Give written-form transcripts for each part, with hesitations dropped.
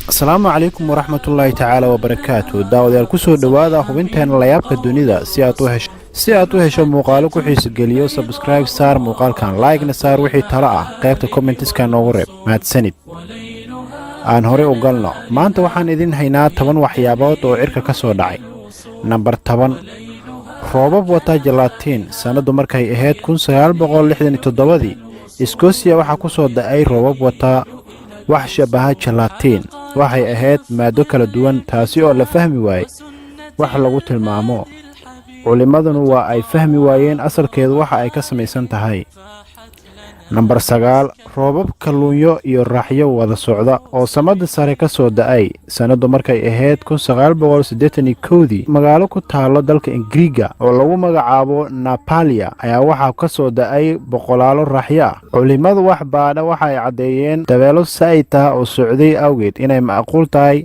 Asalaamu calaykum waraxmatullaahi tacaala wabarakaatu. Daawadayaal, ku soo dhowaada hubinteena Layaabka Dunida. Si aad u hesho muuqaalo ku xiisogeliyo, subscribe saar muuqaalkan, like-na saar. Wixii talo ah qaybta comments-ka noogu reeb. Mahadsanid. Aan horey u galno. Maanta waxaan idin haynaa 10 waxyaabood oo cirka ka soo dhacay. Nambar 10, roobab wata jalaatiin. Sannaddu markay ahayd 1967-dii, Iskosiya waxaa ku soo da'ay roobab wata wax shabaha jalaatiin. Waxay ahayd maaddo kala duwan, taasi oo la fahmi waayey wax lagu tilmaamo. Culimmaduna waa ay fahmi waayeen asalkeedu waxa ay ka samaysan tahay. Nambar 9, roobab kalluunyo iyo raaxyo wada socda oo samada sare ka soo da'ay. Sannaddu markay ahayd 1981-dii, magaalo ku taallo dalka Ingiriiga oo lagu magacaabo Napalia ayaa waxaa ka soo da'ay boqolaalo raaxyo ah. Culimmadu wax baadha waxa ay caddeeyeen dabeelo saa'id ah oo socday awgeed inay macquul tahay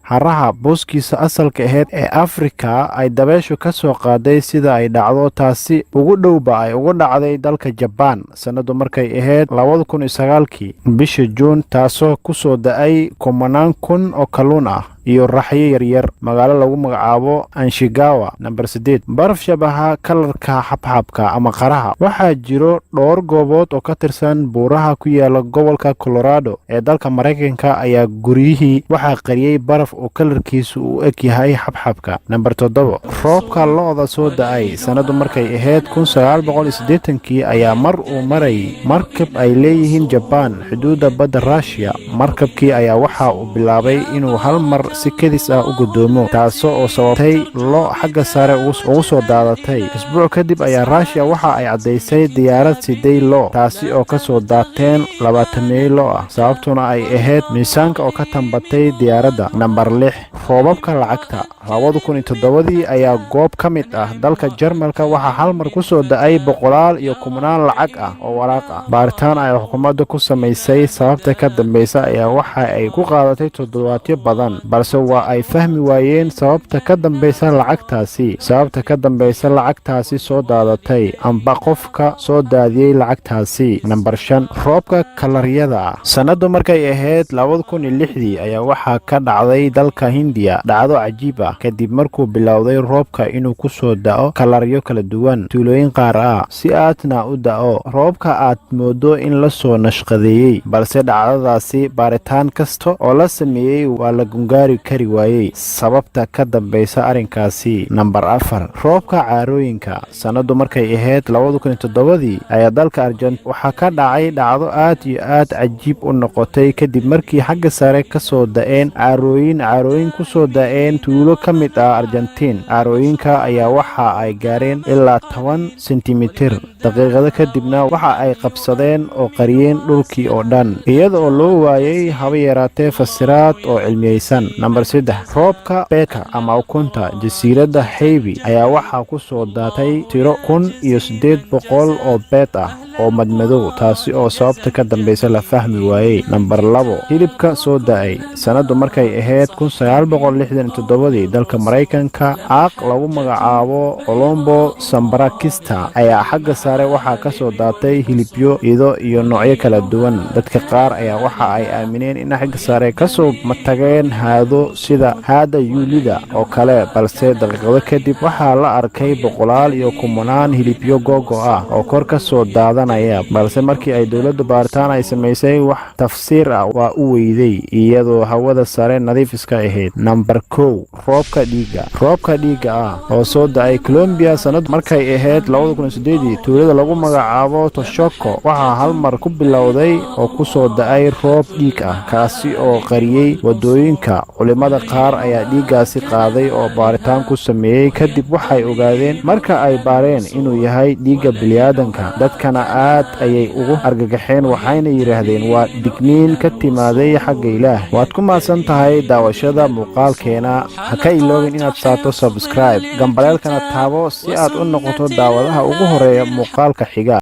haraha booskiisa asalka ahayd ee Afrika ay dabeeshu ka soo qaaday. Sida ay dhacdo taasi ugu dhowba ay ugu dhacday dalka Jabaan sannaddu markay ahayd 2009-kii bisha Juun, taasoo ku soo da'ay kumanaan kun oo kalluun ah iyo raxyo yaryar magaalo lagu magacaabo Anshigawa. Nambar 8, baraf shabaha kalarka xabxabka ama qaraha. Waxaa jiro dhowr goobood oo ka tirsan buuraha ku yaala gobolka Colorado ee dalka Maraykanka ayaa guryihii waxaa qariyey baraf oo kalarkiisu uu eg yahay xabxabka. Nambar 7, roobka lo'da soo da'ay. Sannaddu markay ahayd 1980-kii ayaa mar uu marayay markab ay leeyihiin Jabaan xuduudda badda Ruushiya. Markabkii ayaa waxa uu bilaabay inuu hal mar si kedis ah u gudoomo, taasoo oo sababtay lo xagga sare ugu soo daadatay. Isbuuc kadib ayaa Ruushiya waxa ay caddaysay diyaarad siday lo, taasi oo ka soo daateen 20-meeyo lo ah, sababtuna ay ahayd miisaanka oo ka tambatay diyaaradda. Nambar 6, roobabka lacagta. 2007-dii ayaa goob ka mid ah dalka Jarmalka waxaa hal mar ku soo da'ay boqolaal iyo kumanaan lacag ah oo waraaq ah. Baaritaan ay xukuumadda ku samaysay sababta ka dambeysa ayaa waxa ay ku qaadatay toddobaadyo badan, balse waa ay fahmi waayeen sababta ka dambeysa lacagtaasi, sababta ka dambeysa lacagtaasi soo daadatay amba qofka soo daadiyey lacagtaasi. Nambar 5, roobka kalaryada ah. Sannaddu markay ahayd 2006-dii ayaa waxaa ka dhacday dalka Hindiya dhacdo cajiib ah, kadib markuu bilowday roobka inuu ku soo da'o kalaryo kala duwan tuulooyin qaar ah, si aadna u da'o roobka aad moodo in la soo nashqadeeyey. Balse dhacdadaasi baaritaan kasta oo la sameeyey waa la gungaari kari waayey sababta ka dambeysa arrinkaasi. Nambar 4, roobka caarooyinka. Sannaddu markay ahayd 2007-dii ayaa dalka Arjent waxaa ka dhacay dhacdo aad iyo aad cajiib u noqotay, kadib markii xagga sare ka soo da'een caarooyin, caarooyin ku soo da'een tuulo ka mid ah Argentiin. Caarooyinka ayaa waxa ay gaareen ilaa 10 sentimitir. Daqiiqado kadibna waxa ay qabsadeen oo qariyeen dhulkii oo dhan, iyada oo loo waayey haba yaraatee fasiraad oo cilmiyeysan. Nambar 3, roobka beedka ama ukunta. Jasiiradda Xeybi ayaa waxaa ku soo daatay tiro 1800 oo beed ah oo madmadow, taasi oo sababta ka dambeysa la fahmi waayey. Nambar 2, hilibka soo da'ay. Sannaddu markay ahayd 1967-dii, dalka Maraykanka caaq lagu magacaabo Colombo Sambrakista ayaa xagga sare waxaa ka soo daatay hilibyo ido iyo noocyo kala duwan. Dadka qaar ayaa waxa ay aamineen in xagga sare ka soo matageen haado sida haada yuulida oo kale, balse daqiiqado kadib waxaa la arkay boqolaal iyo kumanaan hilibyo googo ah oo kor ka soo daadanaya. Balse markii ay dowladda baaritaan ay samaysay, wax tafsiir ah waa u weyday, iyadoo hawada sare nadiif iska ahayd. Nambar 1, roobka dhiigga. Roobka dhiigga ah oo soo da'ay Colombiya sanad markay ahayd 2008-dii, tuulada lagu magacaabo Toshoko waxaa hal mar ku bilowday oo ku soo da'ay roob dhiig ah, kaasi oo qariyey waddooyinka. Culimmada qaar ayaa dhiiggaasi qaaday oo baaritaan ku sameeyey. Kadib waxay ogaadeen marka ay baareen inuu yahay dhiigga bini'aadanka. Dadkana aad ayay ugu argagaxeen, waxayna yidhaahdeen waa digniin ka timaaday xagga Ilaah. Waad ku mahadsan tahay daawashada muuqaalkeena. Ha ka iloobin inaad saarto subscribe, gambaleelkana taabo si aad u noqoto daawadaha ugu horeeya muuqaalka xiga.